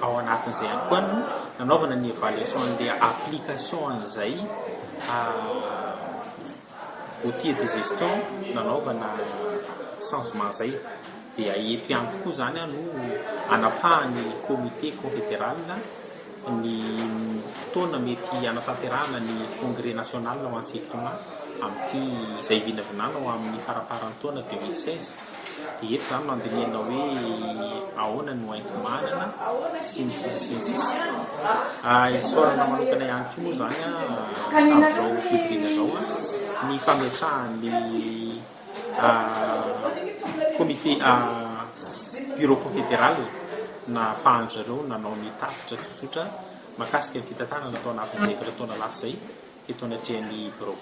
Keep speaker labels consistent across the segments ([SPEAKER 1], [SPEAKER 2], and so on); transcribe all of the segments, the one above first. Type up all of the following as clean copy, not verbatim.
[SPEAKER 1] Ao anatin'izay ihany koa no nanaovana ny évaluation an'ilay application an'izay outil de gestion nanaovana changement izay. Dia eto ihany koa izany no anapahan'ny comité confédéral ny fotoana mety hanatanterahana ny congrès national ho an'ny Sekrima amin'ity izay vinavinana ho amin'ny faramparan'ny taona 2016. Dia eto izany no andinihana hoe ahoana no enti-manana sy ny sisa sy ny sisa. Isaorana manokana ihany koa moa izany amin'izao fivoriana izao ny fametrahan'ny comité bureau confédéral nahafahan-dry zareo nanao ny tatitra tsotsotra mahakasika ny fitantanana tao anatin'izay efatra taona lasa izay teto anatrehan'ny bureau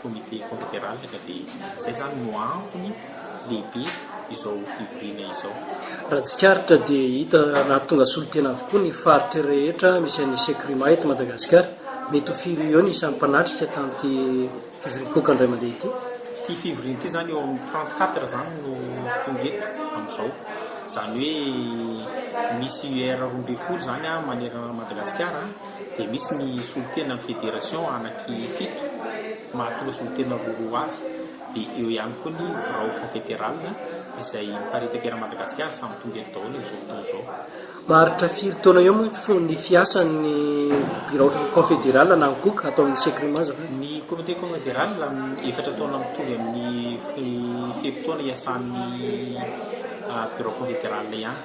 [SPEAKER 1] comité confédéral ka dia izay izany no antony lehibe izao fivoriana izao.
[SPEAKER 2] Raha tsikaritra dia hita nahatonga solontena avokoa ny faritra rehetra misy an'ny Secrima eto Madagasikara. Mety ho firy eo ny isan'ny mpanatrika tamin'ity Fivorian'ny Coca indray mandeha ity.
[SPEAKER 1] Ity fivoriana ity izany eo amin'ny 34 izany no tonga eto amin'izao. Izany hoe misy UR 12 izany manerana an'i Madagasikara dia misy ny solontenan'ny fédération anaky fito mahatonga solontena roa roa avy dia eo ihany koa ny birao confédéral izay miparitaka eran'i Madagasikara samy tonga eto daholo amin'izao fotoana izao.
[SPEAKER 2] Maharitra firy taona eo moa ny fiasan'ny birao confédéral na ny coc ato amin'ny Secrima azafady?
[SPEAKER 1] Ny comité confédéral efatra taona mitovy amin'ny fe-potoana iasan'ny birao confédéral ihany.